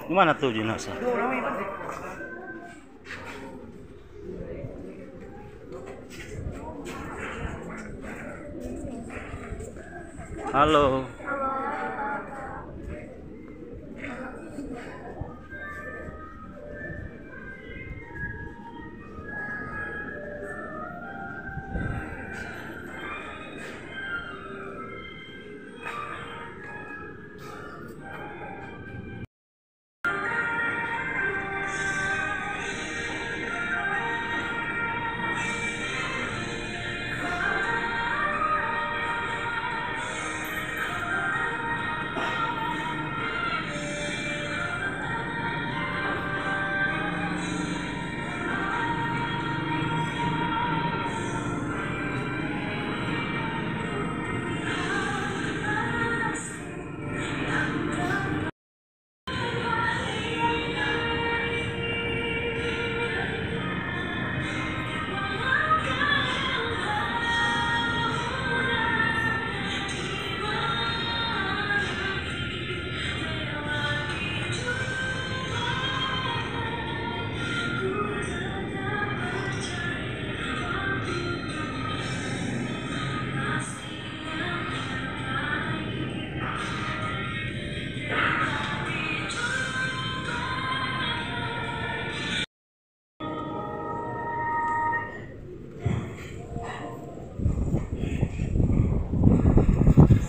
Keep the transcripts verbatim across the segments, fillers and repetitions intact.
Di mana tu jenazah? Halo.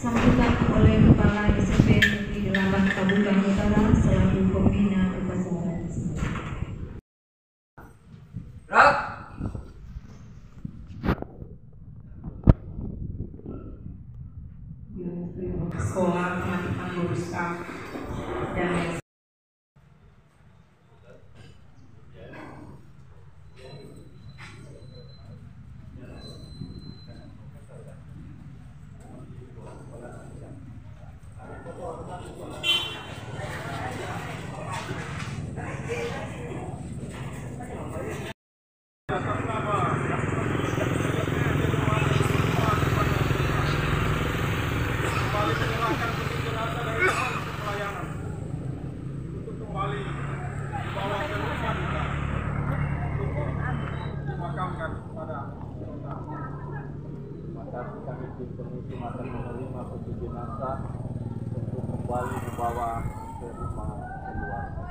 Sambutan oleh Kepala S M P Negeri delapan Kabukang Utara selaku pembina upacara. Gerak. Sekolah, teman-teman guru staff, dan Maka kami tim pengunjung akan menerima peti jenazah untuk kembali dibawa ke rumah keluarga.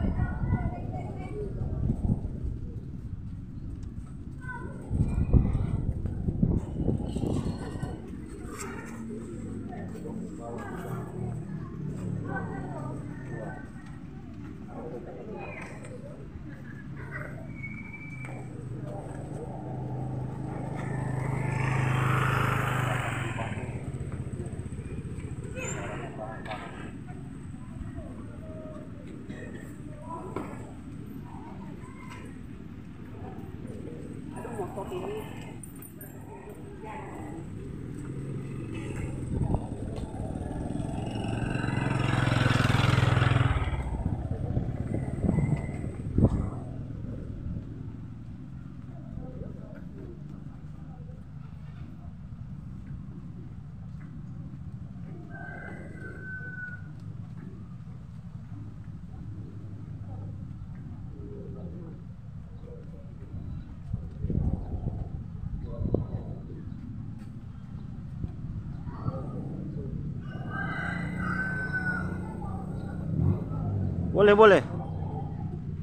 Boleh, boleh.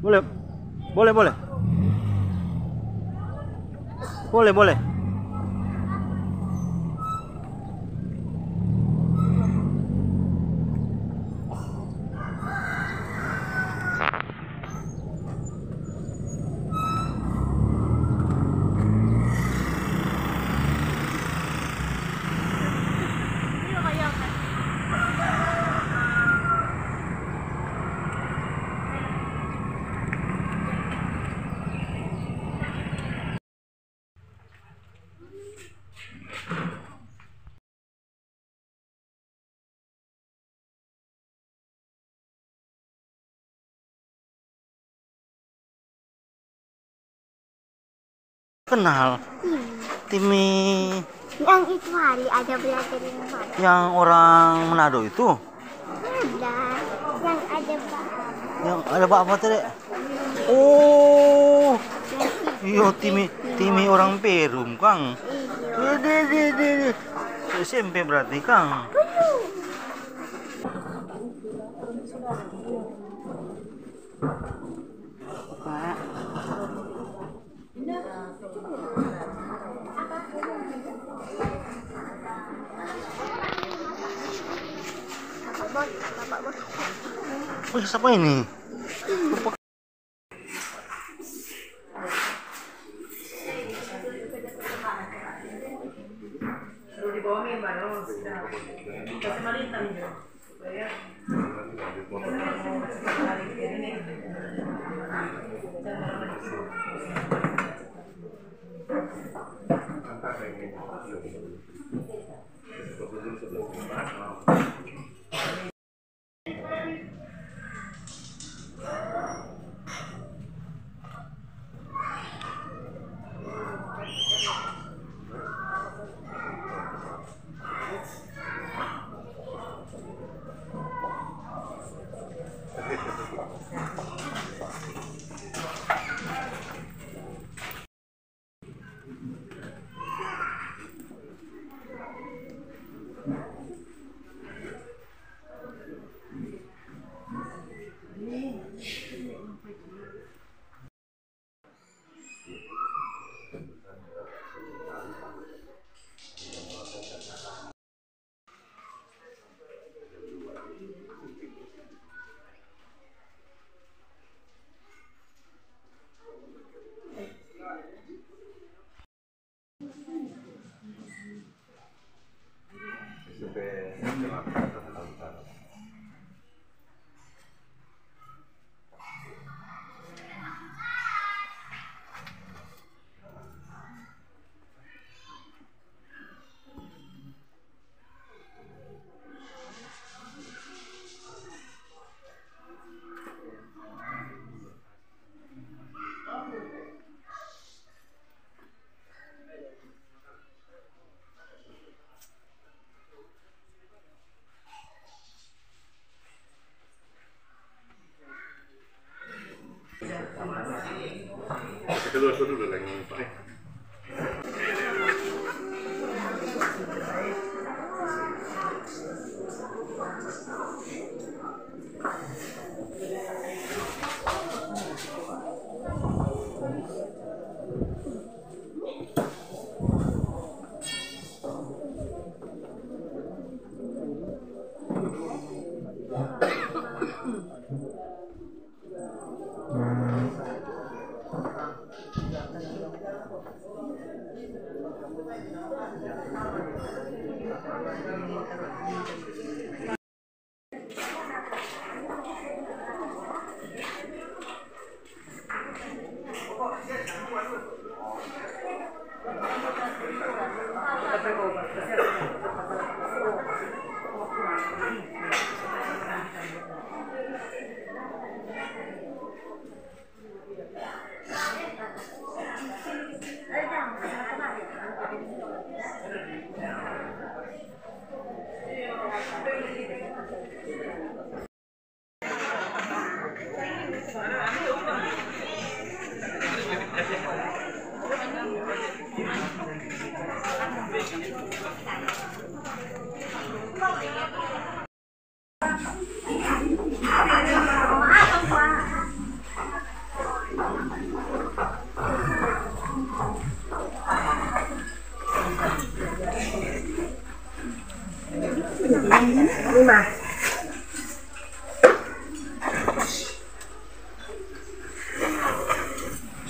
Boleh. Boleh, boleh. Boleh, boleh. Kenal? Iya. Timi. Yang itu hari ada belajar di rumah. Yang orang Manado itu? Ada. Yang ada ba-, yang ada ba apa tadi? Oh. Yang itu. Iyo, Timi, Timi orang Perum, kang. Iya. Deh, deh, deh, deh. S M P berarti, kang. Pak. Wih, siapa ini?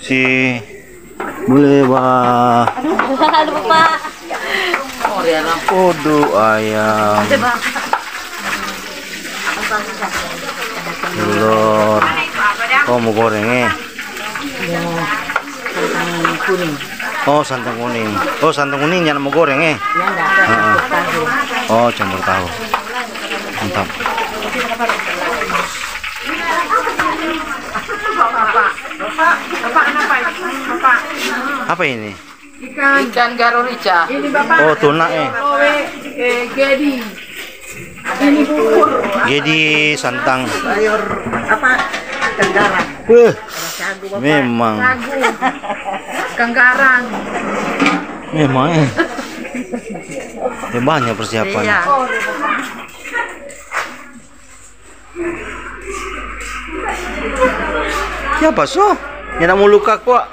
Si boleh, Bah. Aduh, lupa. Aduh, ayam. Telur. Oh, mo goreng, eh? Yang santan kuning. Oh, santan kuning. Oh, santan kuning nyanda mo goreng, eh? Nyanda, heeh, campur tahu. Oh, campur tahu. Mantap. Bapak, Bapak, Bapak, kenapa ini? Bapak. Apa ini? Ikan. Ikan garo rica. Ini Bapak. Oh, tuna, eh. Kowe, eh, gedi. Ini bubur. Gedi santang. Sayur apa? Ikan garang. Weh, memang. Sagu. Ikan garang. Memang, eh. Ya, banyak persiapan. Iya. Siapa, so? Nyanda mo luka kwa.